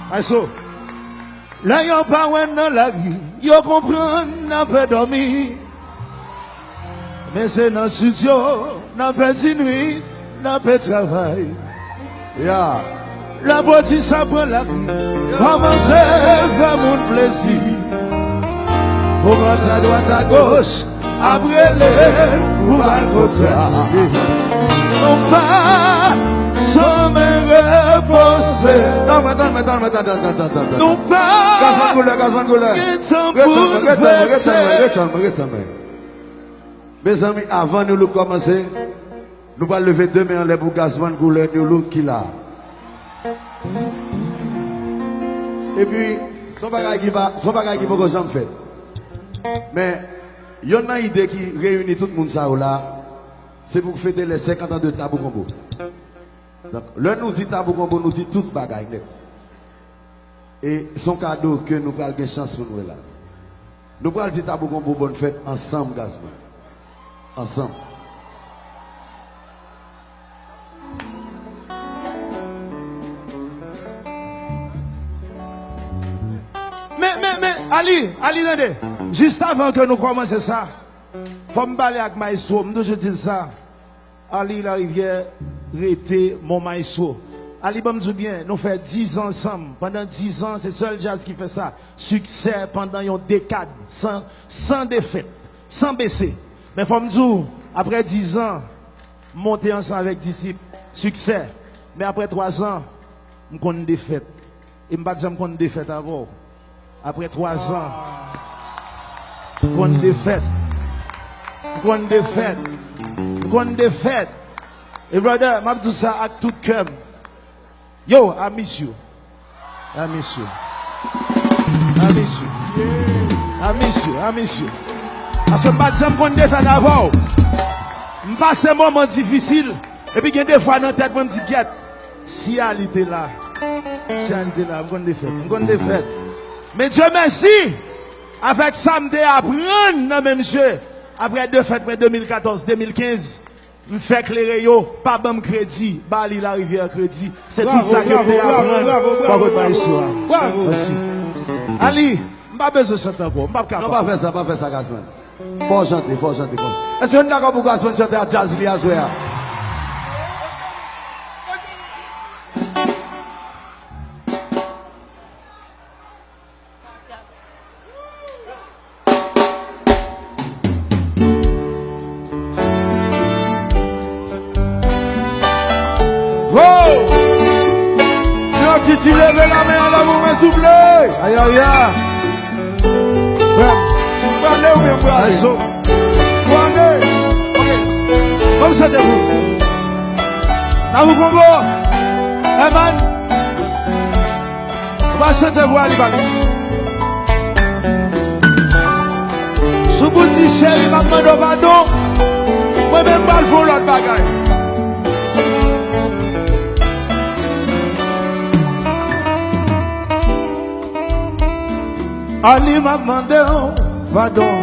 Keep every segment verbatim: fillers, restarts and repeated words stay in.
Maestro. Lè yo pa wè n nan lari, yo konprann n ap dòmi. Men se nan estidyo n ap pèdi nwit, n ap travay. Ya. Lè pwodui sa pran lari, kòmanse fè moun plezi. Pou pran sa dwat a goch, ap rele l pou ba l kontra. Nou pa janmen repoze. Tann mwen, tann mwen, tann mwen, tann, tann, tann, tann, tann. Nou pa Gazman Koulè, Gazman Koulè. Gen tan pou n fete. Ret tann mwen, ret tann mwen, ret tann mwen. Mezanmi, avan New Look kòmanse, nou pral leve de men anlè pou Gazman Koulè New Look ki la. Epi, se yon bagay ki pa, se yon bagay ki poko janm fèt. Men, yonn nan ide ki reyini tout moun sa yo la, se pou fete lè senkant an de Tabou Konbo. Donk, lè nou di Tabou Konbo, nou di tout bagay nèt. E se yon kado ke nou pral gen chans pou nou wè la. Nou pral di Tabou Konbo bòn fèt ansanm, Gazman. Ansanm. Men, men, men, Ali, Ali, tande. Jis avan ke nou kòmanse sa, fò m pale ak maestro, m toujou di l sa. Ali Larivière rete mon maestro. Ali, ban m di w byen, nou fè diz an ansanm. Pandan diz an, se sèl djaz ki fè sa. Siksè pandan yon dekad, san, san defèt, san bese. Men fò m di w, apre diz an, m monte ansanm avèk Disip, siksè. Men apre twa zan, m konn defèt. E m pa t janm konn defèt avè w. Apre twa zan, m konn defèt. M konn defèt. M konn defèt. E brother, m ap di w sa ak tout kè m. Yo, I miss you. I miss you. I miss you. I miss you. I miss you. Paske m pa t janm konn defèt avè w. M pase moman difisil. Epi gen de fwa nan tèt mwen, m di, "Gyèt, si Ali te la, si Ali te la, m konn defèt, m konn defèt." Men Dye mèsi, avèk sa m te aprann nan men misye, apre defèt mwen de mil katòz, de mil kenz, m fè klere yo pa ban m kredi, ba Ali Larivière kredi. Se tout sa ke m te aprann. Bravo, bravo, bravo, bravo, bravo. Mèsi. Ali, m pa bezwen chante ankò, m p ap kapab. Non, pa fè sa, pa fè sa, Gazman. Fò w chante, fò w chante. Èske nou dakò pou Gazman chante a djaz li aswè a? Wow! Yo, Titi, leve lamen an lè pou mwen, souple! Aya, aya! Frè m, m prale oubyen m prale? Let's go. Prale! Ok. Ban m chante pou ou. Tabou Konbo! Eman! Ou pa chante pou Ali, pa li. Sou bout di cheri, m ap mande w padon. Mwen menm m pral fè yon lòt bagay. Ali, m ap mande w padon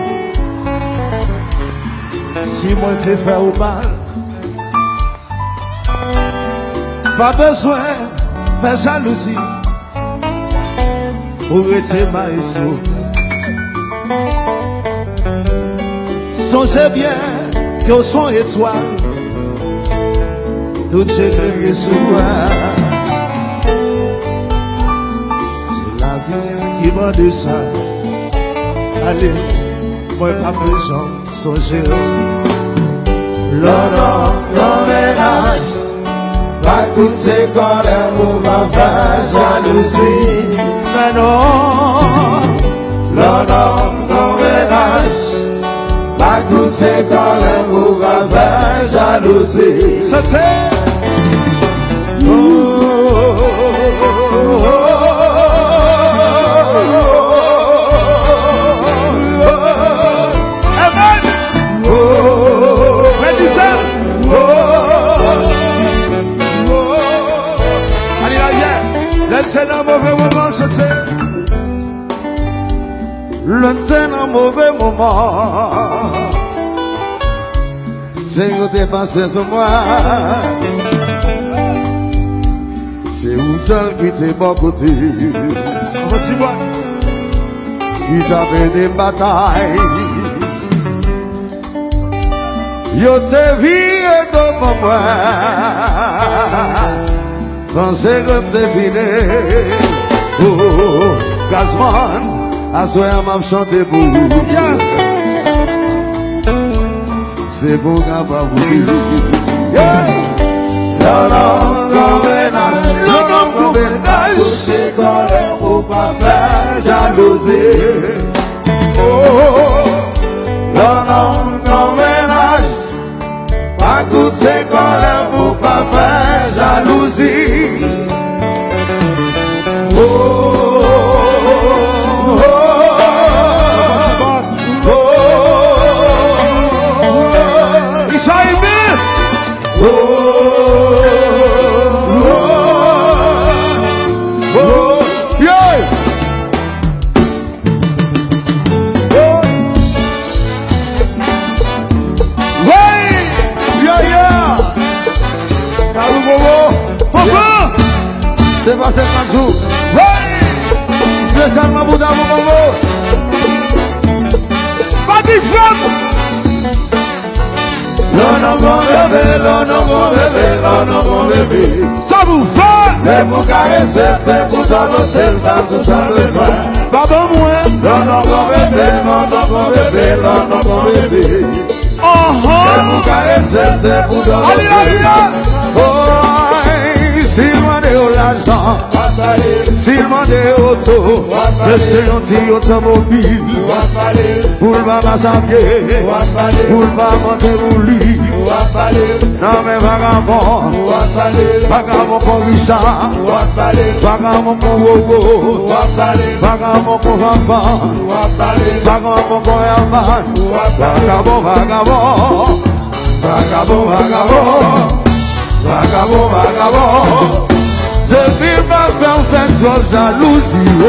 si mwen te fè w mal. Pa bezwen fè jalouzi pou rete maestro. Sonje byen ke w se yon etwal, tout je klere sou ou. Se lavi a ki mande sa. Ale, mwen pa bezwen sonje w. Lè w nan yon mennaj, pa koute kòlè w, pa fè jalouzi. Men non. Lè w nan yon mennaj, pa koute kòlè w, pa fè jalouzi. Chante. Amen. Frè Dizan. Ale, ale, ale. Lè n te nan move moman, se te. Lè n te nan move moman, se yo te panse sou mwen. Se ou sèl ki te bò kote m. Ann ti bwa. Ki t ap ede m batay. Yo te vire do ban mwen. Panse ke m te fini. Oh, Gazman, aswè a m ap chante pou ou. Yes! Se pou w kapab ri. Yeah! Lè w nan yon mennaj, lè w nan yon mennaj, se kòlè pou w pa fè jalouzi. Oh, lè w nan yon mennaj, pa koute kòlè pou pa fè jalouzi. Oh, oh, oh, oh. Yeah! Wey! Yeah, yeah! Talou Bobo! Fanfan! Se pa sèlman jou. Wey! Espesyalman pou Talou Bobo! Papi Fèm! Lè w nan bon bebe, lè w nan bon bebe, lè w nan bon bebe. Sa pou fè? Se pou karese l, se pou tòlote l, ba l tou sa l bezwen. Ba ban mwen. Lè w nan bon bebe, lè w nan bon bebe, lè w nan bon bebe. Anhan. Se pou karese l, se pou tòlote l. Woy, si l mande w lajan, si l mande w oto, mesye yon ti otomobil. Pou l pa mache a pye, pou l pa monte pou li. Nan men vagabon, vagabon kon Richa, vagabon kon Wowo, vagabon kon Fanfan, vagabon kon Èman, vagabon, vagabon, vagabon, vagabon. Vagabon, vagabon. Depi m pa fè w fè twòp jalouzi, oh.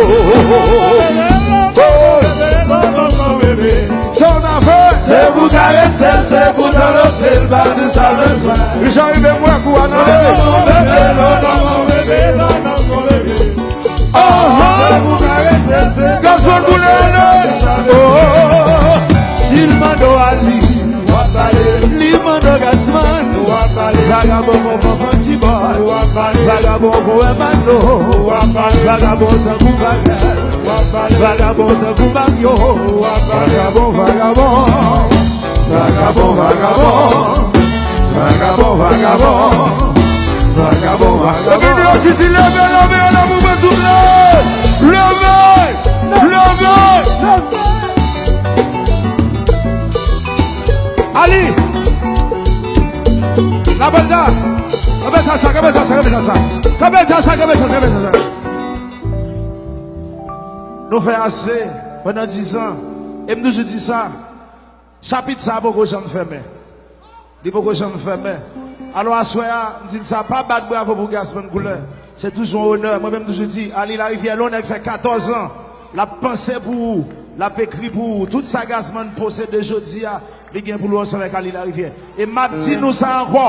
Sa w ta fè? Se pou karese l, se pou tòlote l, ba l tou sa l bezwen. Li ja rive m wè kou a nan bebe. Anhan. Gazman koulè. Oh. Si l mande w ali, w ap ba li. Li mande w Gazman, w ap ba li. Vagabon konprann Fanti Bòy, w ap ba li. Vagabon konprann Mano, w ap ba li. Vagabon tankou Bagay, w ap ba li. Vagabon tankou Mario, w ap ba li. Vagabon, vagabon. Vagabon, vagabon. Vagabon, vagabon. Vagabon, vagabon. Epi nou yo, Titi, leve, leve, leve, leve, souple. Leve, leve. Ali! Lapèl da! Kanpe sa, sa, kanpe sa, sa, kanpe sa, sa. Kanpe sa, sa, kanpe sa, sa, kanpe sa, sa. Nou fè ase pandan dizan. E m toujou di sa, chapit sa a poko janm fèmen. Li poko janm fèmen. Alò, aswè a, m di n sa, pa bat bravo pou Gazman Koulè. Se toujou yon onè. Mwen menm, m toujou di, Ali Larivière, lè yon nèg fè katòz an, l ap panse pou ou, l ap ekri pou ou. Tout sa Gazman posede jodi a, li gen pou l ansanm avèk Ali Larivière. E m ap di nou sa ankò,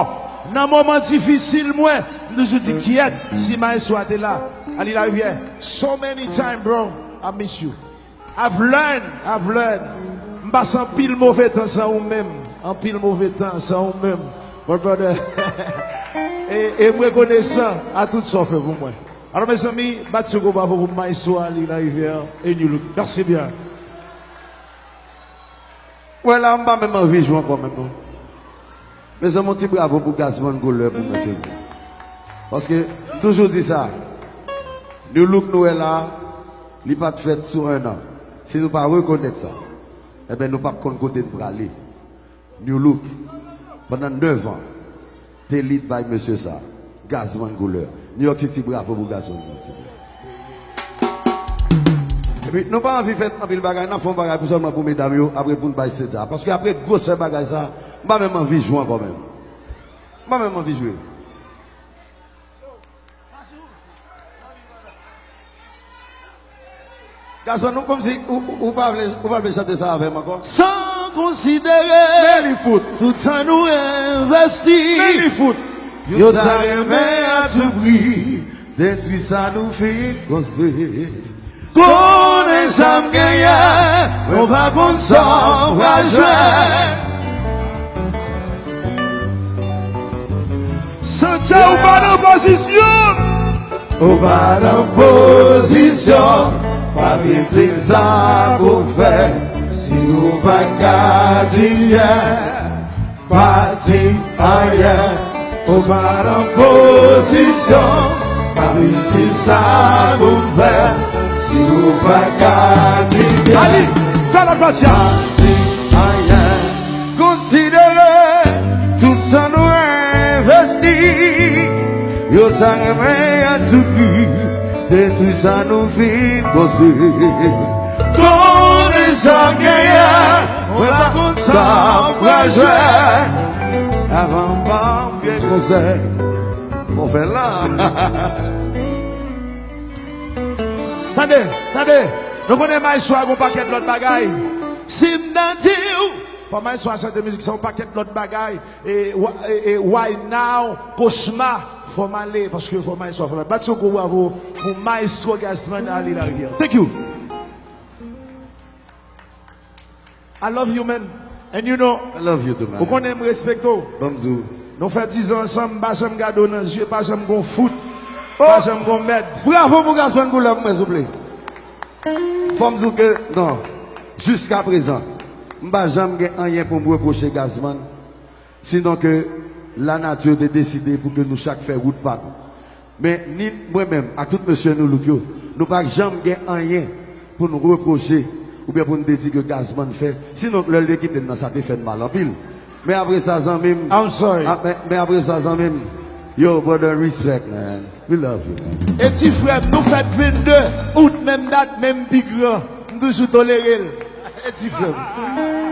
nan moman difisil mwen, m toujou di, kyèt, si maestro a te la, Ali Larivière, so many time, bro, I miss you. I've learned, I've learned. M pase anpil move tan san ou menm. Anpil move tan san ou menm. My brother. E, e m rekonesan a tout sa w fè pou mwen. Alò, mezanmi, bat yon gwo bravo pou maestro Ali Larivière e New Look. Mèsi byen. Wè la, m pa menm anvi jwe ankò menm non. Mezanmi, yon ti bravo pou Gazman Koulè pou mwen, silvouplè. Paske, m toujou di sa, New Look nou wè la, li pa t fèt sou en an. Si nou pa rekonèt sa, enben, nou p ap konn kote n prale. New Look, pandan nèf an, te lead by mesye sa, Gazman Koulè. New York City, bravo pou Gazman Koulè, silvouplè. Epi, nou pa anvi fè anpil bagay, n ap fè yon bagay pou sèlman pou medam yo, apre pou n bay stage sa. Paske apre gwosè bagay sa, m pa menm anvi jwe ankò menm. M pa menm anvi jwe. Gazman, nou kòmsi ou, ou, ou pa vle, ou pa vle chante sa avè m ankò? San konsidere Men li fout. Tout sa nou envesti. Men li fout. Yo ta renmen a tou pri. Detwi sa nou fin konstwi. Konnen sa m genyen, mwen pa konn sa m pral jwenn. Santi w pa nan pozisyon. Ou pa nan pozisyon, pa vin di m sa pou m fè, si ou pa ka di yè. Pa di anyen, ou pa nan pozisyon. Pa vin di sa pou m fè, si ou pa ka di anyen. Ali, fè lòt pati a. Pa di anyen. Konsidere tout sa nou envesti. Yo ta renmen a tout pri detwi sa nou fin konstwi. Konnen sa genyen, mwen pa konn sa m pral jwenn. Avan m ban m vye konsèy, fò fè la. Tande, tande. Nou konnen maestro a gon pakèt lòt bagay. Si m nan di w, fò maestro a chante mizik sa, yon pakèt lòt bagay. E, wa- e, e, Why Now, Kochma, fò m ale, paske fò maestro a fè la. Bat yon gwo bravo pou maestro Gazman Ale Larivière. Thank you. I love you, man. And you know, I love you too, man. Ou konnen m respekte w. Ban m di w. Nou fè diz an ansanm, m pa janm gade w nan je, pa janm gon fout, pa janm gon mèd. Bravo pou Gazman Couleur pou mwen, souple. Fò m di w ke, non, jiskaprezan, m pa janm gen anyen pou m repwoche Gazman. Sinon ke lanati te deside pou ke nou chak fè wout pa nou. Men ni mwen menm ak tout mesye Nou Look yo, nou pa janm gen anyen pou nou repwoche oubyen pou nou te di ke Gazman fè. Sinon lè l te kite n nan, sa te fè n mal anpil. Men apre sa, zanmi m, I'm sorry. Ah, men, men apre sa, zanmi m, yo, brother, respect, man. We love you, man. E ti frè m, nou fèt vennde out, menm dat, menm pi gran. M toujou tolere l. E ti frè m.